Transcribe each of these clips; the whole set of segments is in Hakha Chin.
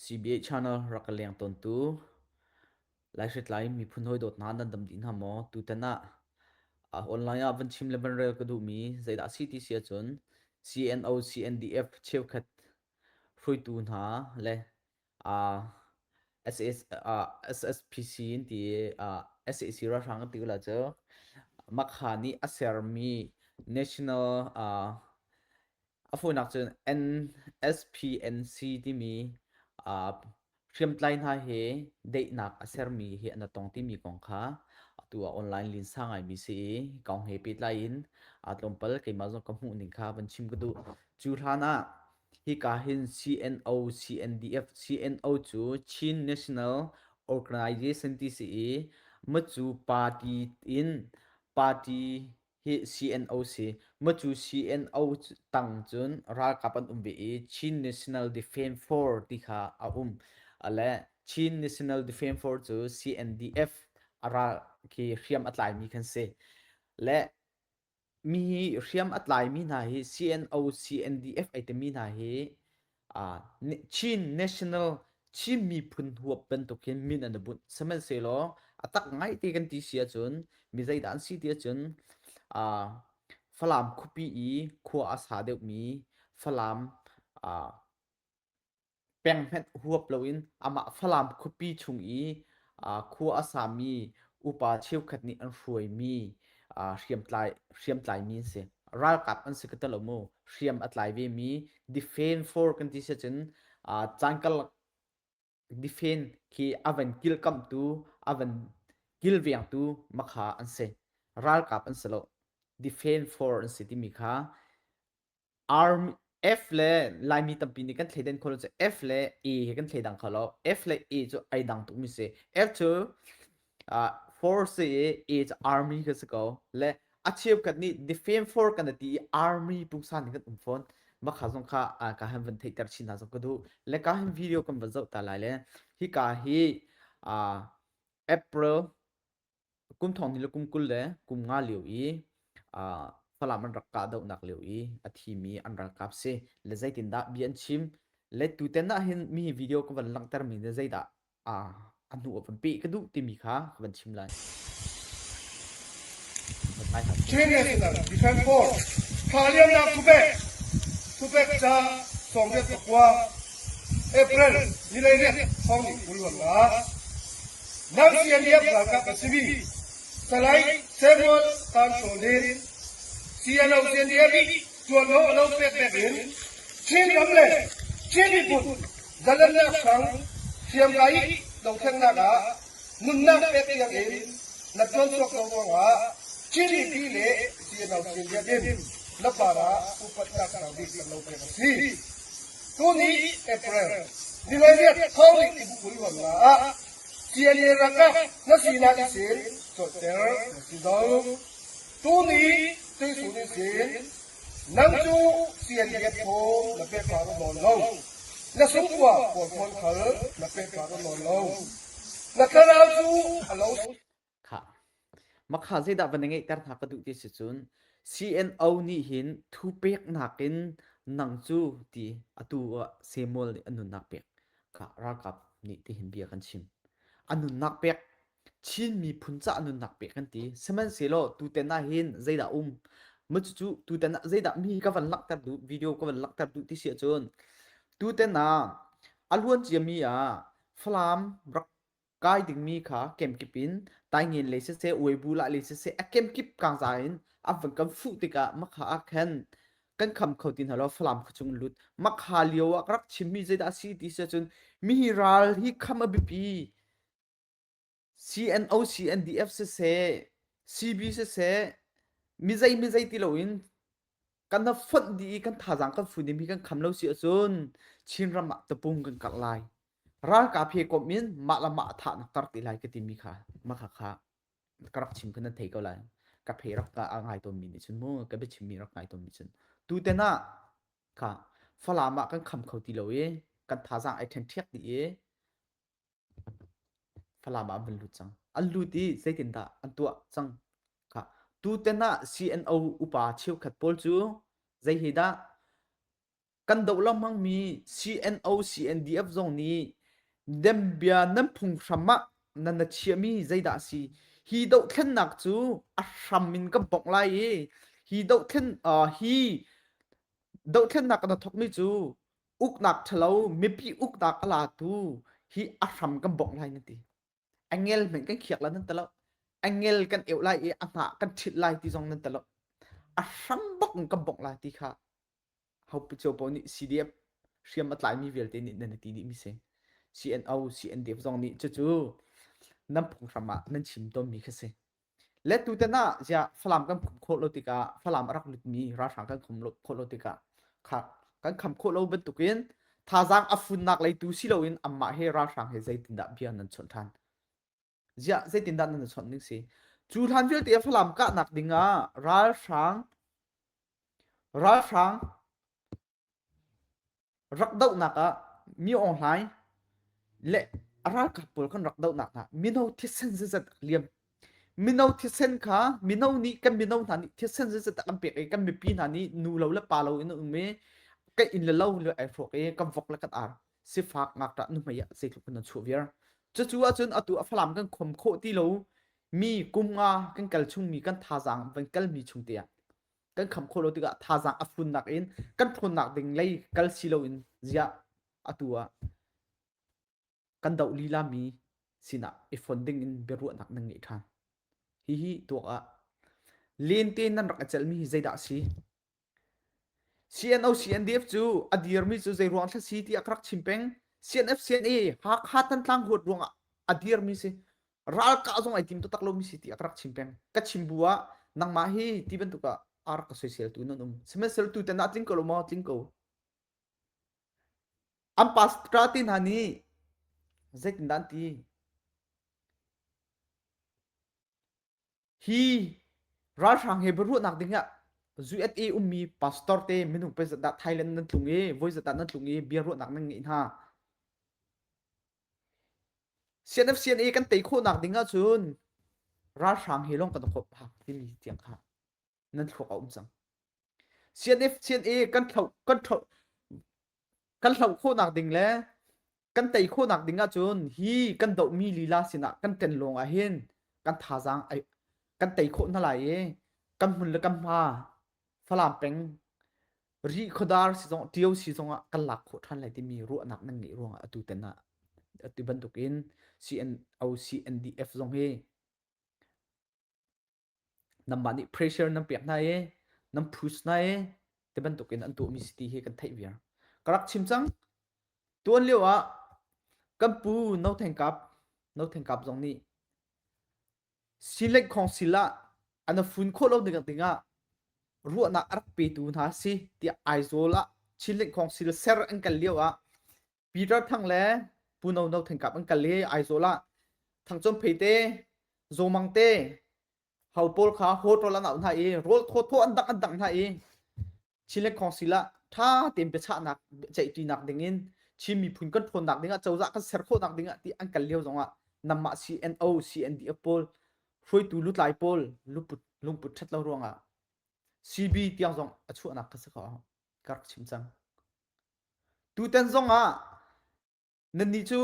CBA channel rak ka leng tawntu Laihritlai miphun hawi dawt hna nan dam dih hna maw? Tutan ah online ah van chim le van rel ka duhmi zeidah a si ti si ahcun CNO CNDF cheukhat hruaitu hna le uh, SS, uh, SSPC in ti uh, SAC ralhrang kan ti la cu Makha nih a sermi national uh, A fawinak cun NSPNC timi hriamtlai hna he daihnak a sermi hi an tong timi kong kha atu ah online linsa ngaimi si i kong he pehtlai in tlawmpal keimah zong ka hmuh ning kha van chim ka duh. Cu hlan ah hika hin CNO, CNDF, CNO cu Chin National Organization ti si i macu party in party hi CNO si. Macu CNO tang cun ralkap an um ve i Chin National Defence Force ti kha a um. Le Chin National Defence Force cu CNDF a ral khi hriam a tlaimi khan si. Le mi hi hriam a tlaimi hna hi CNO CNDF ai timi hna hi Chin National Chin miphun huap bantuk hin min an i bunh. Sihmanhsehlaw a tak ngaite kan ti si ahcun mi zeidah an si ti ahcun Falam khuapi i khua a sa deuhmi Falam peng hmanh huap loin amah Falam khuapi chung i khua a sami upa cheukhat nih an hruaimi hriamtlai hriamtlaimi an si. Ralkap an si ka ti lo mu. Hriam a tlai vemi defend for kan ti si cun caan karlak defend khi a van kilkamhtu a van kilvengtu makha an si. Ralkap an si lo. Defend for an si timi kha Arm F le Laimi tampi nih kan thleidan kho lo cu F le A he kan thleidang kho lo. F le A cu ai dang tukmi si. F cu uh, force si i A cu army ka si ko. Le a cheukhat nih defense force kan ti i army pungsan kan um fawn. Makha zong kha uh, ka han van theihter chin hna zong ka duh. Le ka hin video kan van zoh ta lai le hi ka hi uh, April Kum thong hnih le kum 20 le kum nga lio i uh, Falam an rak kahdohnak lio i a thimi an ralkap si le zeitindah bia an chim le tuten ah hin mi video ka van langhter mi le zeidah uh, a hnu ah van peh ka duh timi kha ka van chim lai. Chin National Defense Force thla liamnak thupek thupek ca sawmriat pakua April ni leiriat thong ni 20 ah Nang CNDF ralkap a simi Salai Samuel Tan Saw Lin, CNO CNDF nih ṭuanvo a lo pek bek in Chin ram le Chin miphun zalennak hrang hriamtlai i dothlennak ah nunnak pek tiang in na ṭuanchuak ko ruangah Chin mipi le CNO CNDF in na par ah upatnak sang bik kan lo pek a si. Tuni April ni hleiriat thawng nih kum 20 luannak ah CNA ralkap na sinak in sin cawlter na si zong. Tuni tuisun in sin nang cu CNDF thawm na pek pa nawn lo. Na sungkua pawl thawn khal na pek pa nawn lo. Na thlarau cu a lo Khah. Makha zeidah van i ngeihter hna ka duh ti si cun CNO nih hin thu peknak in nang cu ti atu ah Samuel nih a nunnak pek kha ralkap nih tihin bia kan chim. A nunnak pek Chin miphun ca a nunnak pek kan ti. Sihmanhsehlaw tuten ah hin zeidah um? Ma cucu tuten ah zeidah mi ka van langhter duh video ka van langhter duh ti si ahcun tuten ah a luan ciami ah Falam rak kai dingmi kha kemkip in taingen lei siseh uaibu lah lei siseh a kemkip kangza in an van kan fuh tikah makha ah khan kan kham kho ti hna lo Falam khuachung lut makha lio ah ka rak chimmi zeidah a si ti si ahcun mi hi ral hi kham a biapi CNO CNDF siseh CB siseh mizei mizei ti loin kan na fonh dih i kan thazaang kan fun hi kan kham lo si ahcun Chinram ah tapung kan karh lai. Ralkap he komh in mah le mah thahnak kar ti lai ka timi kha mah kha kha ka rak chim kha nan thei ko lai. Ka phe rak ka a ngai tawnmi nih cun mu ka biachimmi rak ngai tawnmi cun tuten ah kha Falam ah kan kham kho ti lo i kan thazaang ai ṭhenṭhiak dih i Falam ah an van lut cang. An lut i zeitindah an tuah cang? Kha tuten ah CNO upa cheukhat pawl cu zei hi dah kan doh lengmangmi CNO CNDF zong nih. Dembia nan phunghram ah nan na chiahmi zeidah a si? Hi dohthlennak cu a hram in kan bongh lai i hi dohthlen uh, hi dohthlennak kan thawkmi cu uknak ṭhalo mipi uknak a latu hi a hram kan bongh lai nan ti. Angel hmanh kan khiak la nan ti lo. Angel kan eu lai i a hnah kan ṭhit lai ti zong nan ti lo. A hram bak in kan bongh lai ti kha Hopi paoh nih CDF hriam a tlaimi vialte nih nan i ti dihmi si. CNO, CNDF zong nih cucu nan phunghram ah nan chim tawnmi kha si. Le tutan ah ziah Falam kan khum khawh lo tikah Falam a rak lutmi ralhrang kan khum khawh lo tikah kha kan kham khawh lo bantukin thazaang a funnak lei tu si loin anmah he ralhrang he zeitindah bia nan chawnh ṭhan. Ziah zeitindah nan chawnh ning si. Cu hlan vialte a Falam kahnak dingah ralhrang Ralhrang rak dohnak ah Mi Aung Hlaing le a ralkap pawl kan rak dohnak ah mino thisen zeizat a liam. Mino thisen kha mino nih kan mino hna nih thisen zeizat an pek i kan mipi hna nih nu lo le pa lo in an um i kan inn le lo le ai hrawk i kan vok le kan ar sifak ngakṭah nuhmei ah zeitluk in an chuah viar. Cucu ahcun atu a Falam kan khom khawh ti lo mi kum nga kan kal chungmi kan thazaang van kalmi chung te ah kan kham khawh lo tikah thazaang a funnak in kan ṭhawnnak ding lei kal si loin ziah atu ah kan doh lila mi sinah i fon ding in biaruahnak nan ngeih ṭhan. Hihi tuak ah lente nan rak i celhmi hi zeidah a si? CNO CNDF cu a dirmi cu zei ruang thla si tiah ka rak chim peng. CNF CNA Hakha Thantlang huat ruangah a dirmi si. Ralkah zong ai tim taktak lomi si tiah ka rak chim peng. Ka chim bu ah nangmah hi ti bantuk ah a rak ka soisel tu nan um. Sihmanhsehlaw tu tan ah tling ko lo maw? Tling ko. An pastor te hna nih zeitindah an ti? Hi ralhrang he biaruahnak ding ah USA ummi pastor te minung pe zat dah Thailand nan tlung i voi zat dah nan tlung i biaruahnak nan ngeih hna. CNF CNA kan tei khawhnak ding ahcun ralhrang he lawng kan khawp hak timi tiang kha nan thluak a um cang. CNF CNA kan thloh kan thloh kan hloh khawhnak ding le kan tei khawhnak ding ahcun hi kan dohmi lila sinah kan ṭen lawng ah hin kan thazaang ai kan tei khawh hna lai i kan hmun le kan hma Falam peng Rih khuadar si zong Ṭio si zongah kan lak khawh ṭhan lai timi ruahnak nan ngeih ruangah atu tan ah atu bantukin CNO CNDF zong hi nanmah nih pressure nan pek hna i nan push hna i ti bantukin an tuahmi si ti hi kan theih viar. Ka rak chim cang. Tuan lio ah kan pu No Theng Kap No Theng Kap zong nih Silenh Khawngsil ah an fun khawh lo ding dingah ruahnak a rak petu hna si tiah Aizawl ah Chinlink Khawngsil ser an kal lio ah Peter Thang le Pu No No Theng Kap an kal i Aizawl ah Thang Chom Phei te Zawmang te ho pawl kha hotel an auh hna i rawl thawthaw an dangh an dangh hna i Chinland Council ah ṭha tein biachahnak ceihṭinak dingin Chin miphun kan ṭhawnnak dingah cozah kan ser khawhnak dingah ti an kal lio zongah namah CNO CNDF pawl hruaitu lutlai pawl luput lungput ṭhat lo ruangah CB tiang zong a chuahnak kha si kho ka rak chim cang. Tutan zongah nannih cu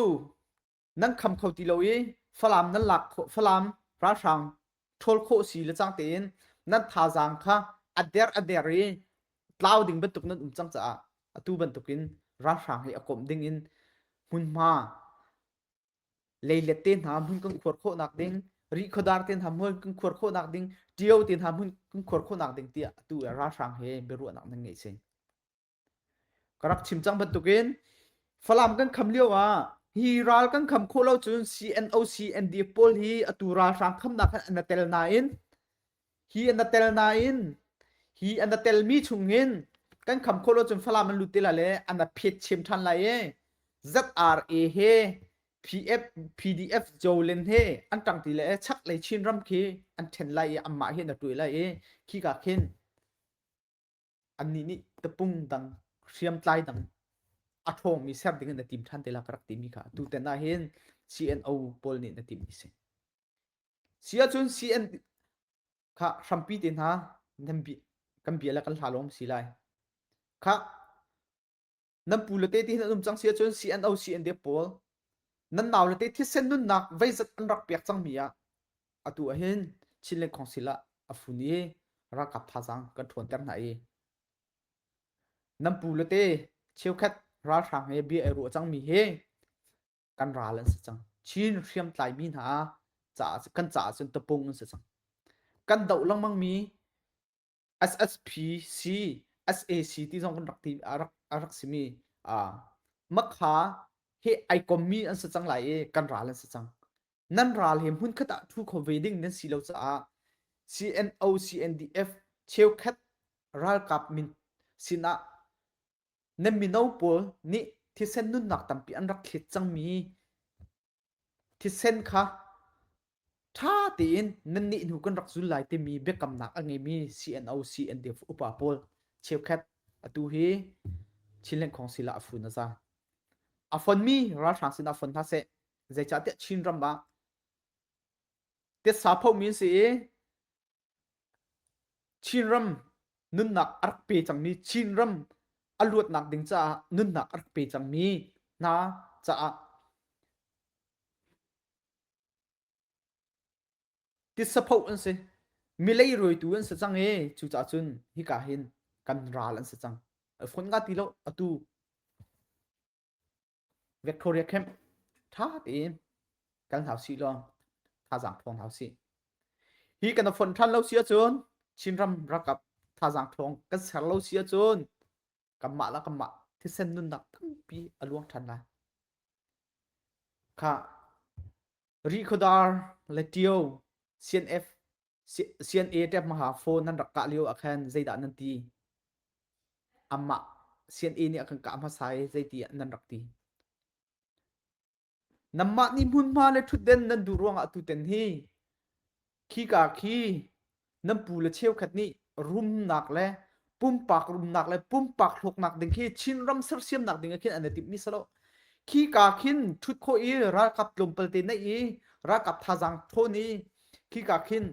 nan kham kho ti lo i Falam nan lak khawh Falam ralhrang ṭhawl khawh si le cang tein nan thazaang kha a der a der i tlau ding bantuk nan um cang caah atu bantukin ralhrang hi a komh ding in hmunhma leilet te hna hmun kan khuar khawhnak ding rihkhawdar te hna hmun kan khuar khawhnak ding ṭio te hna hmun kan khuar khawhnak ding tiah atu ralhrang he biaruahnak nan ngeih si. Ka rak chim cang bantukin Falam kan kham lio ah hi ral kan kham khawh lo cun CNO CND pawl hi atu ralhrang khamnak khan an tel nain hi an tel nain hi an telmi chungin kan kham khawh lo cun Falam an lut te la le an phet chem than lai e ZRA he PF PDF Jolen he an tang ti le chak lei Chin ram khi an then lai i anmah hi an tuai lai i khi ka khin Annih nih tapung dang hriamtlai dang a ṭhawngmi ser ding in na tim ṭhan te la ka rak timi kha tutan ah hin CNO pawl nih na timmi si. Si ahcun CN kha hrampi te hna nan bi kan bia le kan hla lawng si lai. Kha nan pu le te ti hin an um cang si ahcun CNO CND pawl. Nan nau le te thisen nunnak veizat an rak pek cangmi ah atu ahhin Chinland Council ah a fun i ralkap thazaang kan ṭhawnter hna i nan pu le te cheukhat ralhrang he bia ai ruah cangmi hi kan ral an si cang. Chin hriamtlai mi hna caah kan caah cun tapung an si cang. Kan doh lengmang mi SSPC, SAC ti zong kan rak ti a rak a rak simi uh, makha he ai kommi an si cang lai i kan ral an si cang. Nan ral he hmunkhat ah thu kho ve ding nan si lo caah CNO CNDF cheukhat ralkap min sinah nan mino pawl nih thisen nunnak tampi an rak thlet cangmi Thisen kha ṭha tein nannih hnu kan rak zul lai timi biakamnak a ngeimi CNO CNDF upa pawl cheukhat atu hi Chinland Council ah a fun a za. A fonmi ralhrang sinah fon hna seh. Zeicahtiah Chinram ah titsa phomi an si i Chinram nunnak a rak pe cangmi Chinram a luatnak ding caah nunnak a rak pe cangmi hna caah titsaphoh an si. Milei ruaitu an si cang i cucaah cun hika hin kan ral an si cang. Phone nga ti lo atu Victoria Camp ṭha tein kal hna usih law thazaang ṭhawng hna usih. Hi kan fonh ṭhan lo si ahcun Chinram ralkap thazaang ṭhawng kan ser lo si ahcun kanmah le kanmah thisen nunnak tampi a luang ṭhan lai. Kha Rihkhawdar le Tio CNF CNA ṭep hmaha phone nan rak kah lio ah khan zeidah nan ti? Amah CNA nih a kan kah hmasa i zeiti ah nan rak ti? Nanmah nih hmunhma le ṭhutden nan duh ruangah tuten hi khika khi nan pu le cheukhat nih rumnak le pumpak rumnak le pumpak hlawknak ding khi Chinram sersiamnak ding ah khin an i timhmi si lo. Khika khin ṭhut khawh i ralkap tlawmpal te neih i ralkap thazaang ṭhawn i khika khin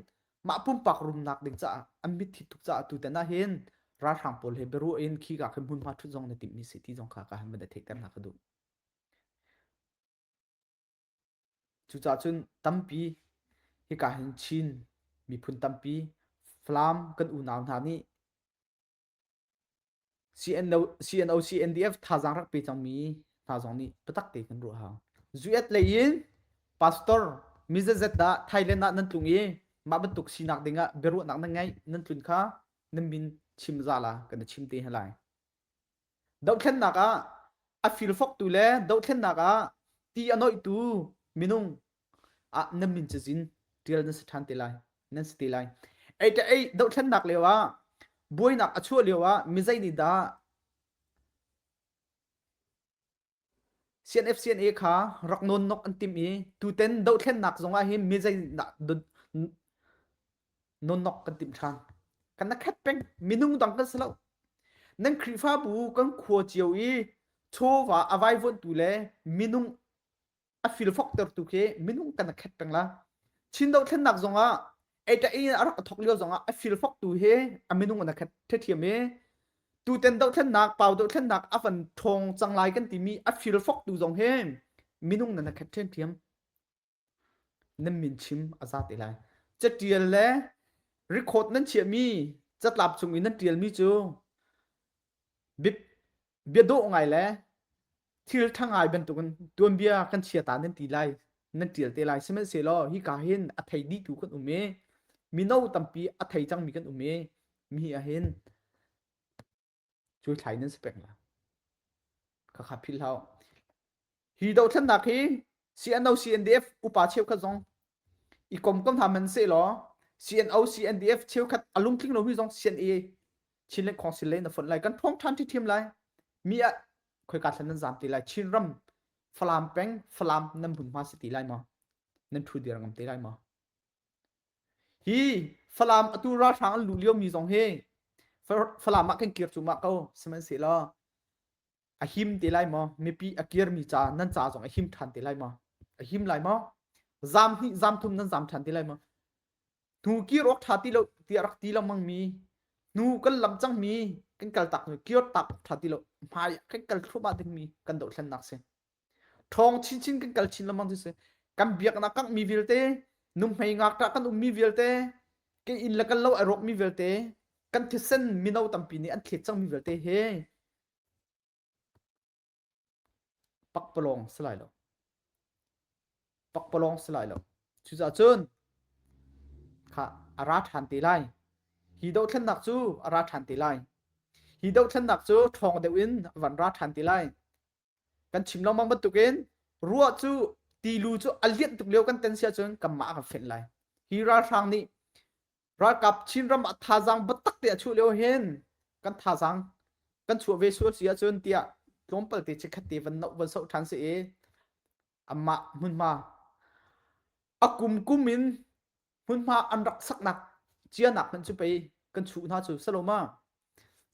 mah pumpak rumnak ding caah an mitthit tuk caah tutan ah hin ralhrang pawl he biaruah in khika khin hmunhma ṭhut zong na timhmi si ti zong kha ka han van i theihter hna ka duh. Cucaah cun tampi hika hin Chin miphun tampi Falam kan unau hna nih CNO, CNO CNDF thazaang rak pe cangmi hna zong nih biatak te kan ruah hau. Zuet lei in pastor mi zetzet dah Thailand ah nan tlung i mah bantuk sinak dingah biaruahnak nan ngeih nan tlun kha nan min chim za la kan i chim te he lai. Dohthlennak ah a filfoktu le dohthlennak ah ti a noihtu minung ah nan min cazin ṭial nan si ṭhan te lai nan si te lai. Ei ta ei dohthlennak lio ah buainak a chuah lio ah mizei nih dah CNF CNA kha rak nawn nok an tim i tuten dohthlennak zong ah hin mizei dah nawn nok kan timh ṭhan. Kan na khat peng minung dang kan si lo. Nan Khrihfabu kan khua cio i chawva a vaivuanhtu le minung a filfoktertu khi minung kan khat peng la. Chin dohthlennak zong ah eta in a rak thok lio zong ah a filfoktu hi a minung an khat ṭhiam i tuten dohthlennak pau dohthlennak a van ṭhawng cang lai kan timi a filfoktu zong hi minung nan khat ṭhiamṭhiam. Nan min chim a za te lai. Catial le record nan chiahmi catlap chung i nan ṭialmi cu bia dawh ngai le thil ṭha ngai bantukin tuanbia kan chia ta nan ti lai nan ṭial te lai sihmanhsehlaw hika hin a thei dihtu kan um i mino tampi a thei cangmi kan um i mi ah hin cuaithlai nan si peng la khakha philh hau hi dothlennak hi CNO CNDF upa cheukhat zong i kom kom hna man se law CNO CNDF cheukhat a lungtling lomi zong CNA Chinland Council lei na fonh lai kan thawng ṭhan ṭhiṭhiam lai mi ah khoika thlan nan zam te lai Chinram Falam peng Falam nan hmunhma si ti lai maw nan ṭhu dir ngam te lai maw hi Falam atu ralhrang an luh lio mi zong hi Falam ah kan kir cu mah ko sihmanhsehlaw a him te lai maw mipi a kirmi ca nan ca zong a him ṭhan te lai maw a him lai maw zam hnih zam thum nan zam ṭhan te lai maw hnu kir awk ṭha ti lo tiah rak ti lengmang mi hnu kan lam cang mi kan kal tak kir tak ṭha ti lo hmai kan kal thluahmah ding mi kan dohthlennak si. Ṭhawng chinchin kan kal chin lengmang cu si. Kan biaknak kangh mi vialte, nuhmei ngakṭah kan ummi vialte, ke inn le kan lo a rawkmi vialte, kan thisen mino tampi nih an thlet cangmi vialte he pakpalawng si lai lo. Pakpalawng si lai lo. Cucaah cun kha a ra ṭhan te lai. Hi dohthlennak cu a ra ṭhan te lai. Hi dohthlennak cu ṭhawng deuh in a van ra ṭhan te lai. Kan chim lengmang bantukin ruah cu tilu cu a lianh tuk lio kan ten si ahcun kanmah a kan fenh lai. Hi ralhrang nih ralkap Chinram ah thazaang biatak te a chuah lio hin kan thazaang kan chuah ve sual si ahcun tiah tlawmpal te chikkhat te van noh van soh ṭhan si i amah hmunhma a kum kum in hmunhma an rak saknak cianak hmanh cu pei kan chuh hna cu saloma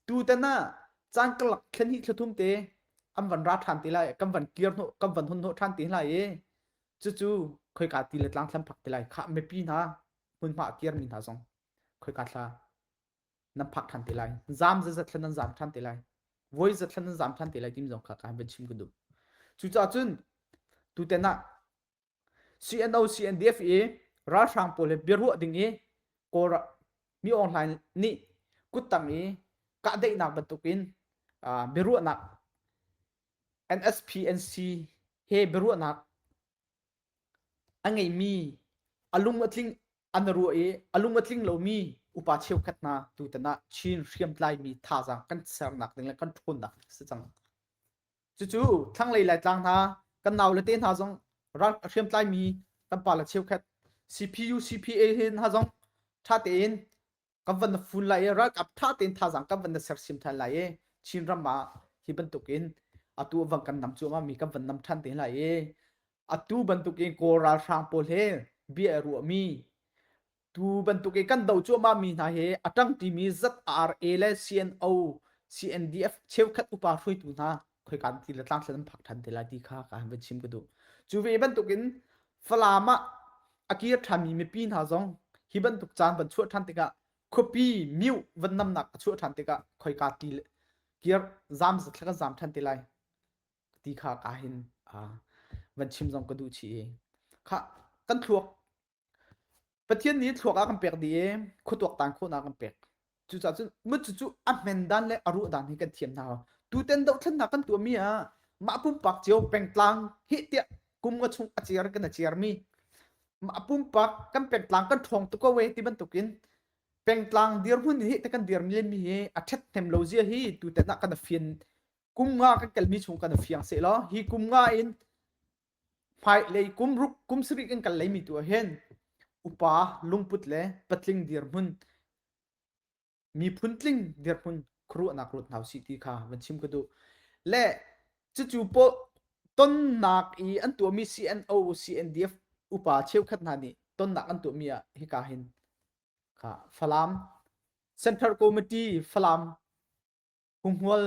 tutan ah caan karlak thla hnih thla thum te an van ra ṭhan te lai kan van kir hnawh kan van hun hnawh ṭhan te lai i cucu khoika ti le tlang thlam phak te lai khah mipi hna hmunhma a kirmi hna zong khoika thla nan phak ṭhan te lai zam zazat thla nan zam ṭhan te lai voi zat thla nan zam ṭhan te lai timi zong kha ka van chim ka duh cucaah cun tuten ah CNO CNDF i ralhrang pawl he biaruah ding i Kawl mi online nih kuttang i kahdaihnak bantukin biaruahnak NSPNC he biaruahnak a ngeimi a lung a tling an ruah i a lung a tling lomi upa cheukhat hna tutan ah Chin hriamtlaimi thazaang kan sernak ding le kan ṭhawnnak si cang. Cucu thlanglei Laitlang hna kan nau le te hna zong ral hriamtlaimi kan pa le cheukhat CPU CPA he hna zong ṭha tein kan van na fun lai i ralkap ṭha tein thazaang kan van na sersiam ṭhan lai i Chinram ah hi bantukin atu van kan nam cuahmah mi kan van nam ṭhan te lai i atu bantukin Kawl ralhrang pawl he bia i ruahmi tu bantukin kan do cuahmah mi hna he a ṭangṭimi ZRA le CNO CNDF cheukhat upa hruaitu hna khoika ti le tlang thlan an phak ṭhan te lai ti kha ka han van chim ka duh. Cu ve bantukin Falam ah a kir ṭhanmi mipi hna zong hi bantuk caan van chuah ṭhan tikah khuapi miu van namnak a chuah ṭhan tikah khoika ti kir zam zathla kan zam ṭhan te lai ti kha ka hin van chim zong ka duh chih i kha kan thluak Pathian nih thluak a kan pek dih i khuatuaktan khawhnak a kan pek. Cucaah cun mu cucu a hmen dan le a ruah dan hi kan thiam hna hau. Tuten dohthlennak kan tuahmi ah mah pumpak cio pengtlang hi tiah kum nga chung a ciar kan a ciarmi mah pumpak kan pengtlang kan ṭhawng tuk ko e ti bantukin pengtlang dirhmun hi te kan dir mi hi a ṭhathnem lo zia hi tuten ah kan a fian kum nga kan kalmi chung kan a fiang seh law hi kum nga in Hmailei kum ruk kum sarih kan kal leimi tu ah hin upa lungput le patling dirhmun miphun tling dirhmun khuaruahnak ruat hna usih ti kha van chim ka duh. Le cucu paw tonnak i an tuahmi CNO CNDF upa cheukhat hna nih tonnak an tuahmi ah hika hin kha Falam Central Committee Falam Humhual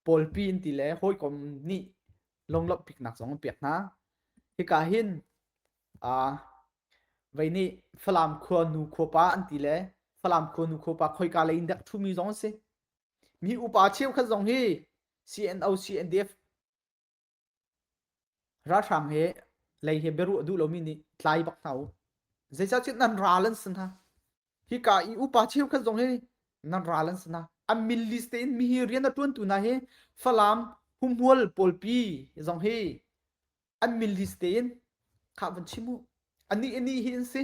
pawlpi in ti le hawikom nih lunglawmh piknak zong an pek hna. Hika hin uh, vei nih Falam khua nu khuapa an ti le Falam khua nu khuapa khoika lei in dak thumi zong an si. Mi upa cheukhat zong hi CNO CNDF Ralhrang he lei he biaruah duh lomi nih tlai bak hna u. Zeicahtiah nan ral an si hna. Hika i upa cheukhat zong hi nan ral an si hna. An min list tein mi hi rian a ṭuantu hna hi Falam humhual pawlpi zong hi an min list tein khah van chim u. Anih anih hi an si.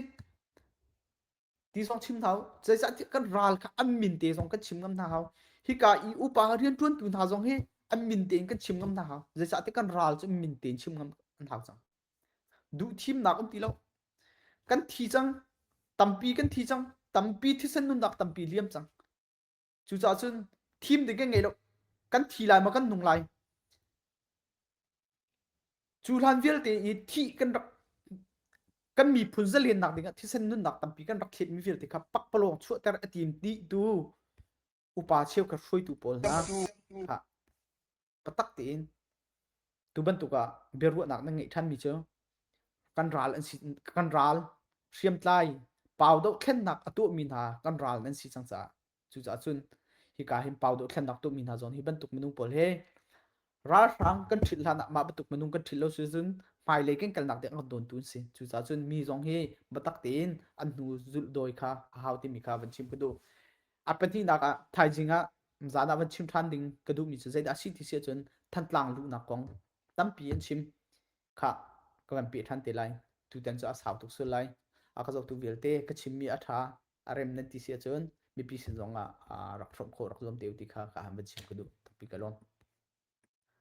Ti zong chim hna u. Zeicahtiah kan ral kha an min te zong kan chim ngam hna hau. Hika i upa rianṭuantu hna zong hi an min tein kan chim ngam hna hau. Zeicahtiah kan ral cu min tein chim ngam an hau cang. Duh thimnak um ti lo. Kan thi cang. Tampi kan thi cang. Tampi thisen nunnak tampi liam cang. Cucaah cun thim ding kan ngei lo. Kan thi lai ma kan nung lai. Cu hlan vialte i thih kan rak kan miphun zalennak dingah thisen nunnak tampi kan rak thletmi vialte kha pakpalawng chuahter a tim dihtu upa cheukhat hruaitu pawl hna kha patak tein tu bantuk ah biaruahnak nan ngeih ṭhanmi cu kan ral an si kan ral hriamtlai pau dohthlennak a tuahmi hna kan ral nan si cang caah cucaah cun hika hin pau dohthlennak tuahmi hna zawn hi bantuk minung pawl he. Ralhrang kan ṭhit hlan ah mah bantuk minung kan ṭhit lo si cun hmailei kan kalnak ding an kan dawntu an si. Cucaah cun mi zong hi biatak tein an hnu zulh dawi kha a hau timi kha van chim ka duh. A pahnihnak ah thaizing ah zan ah van chim ṭhan ding ka duhmi cu zeidah a si ti si ahcun Thantlang luhnak kong tampi an chim kha ka van peh ṭhan te lai. Tutan cu a sau tuk sual lai. A ka zohtu vialte ka chimmi a ṭha a rem nan ti si ahcun mipi sin zong ah rak hrawmh khawh rak zuam te u ti kha ka han van chim ka duh. Tampi ka lawm.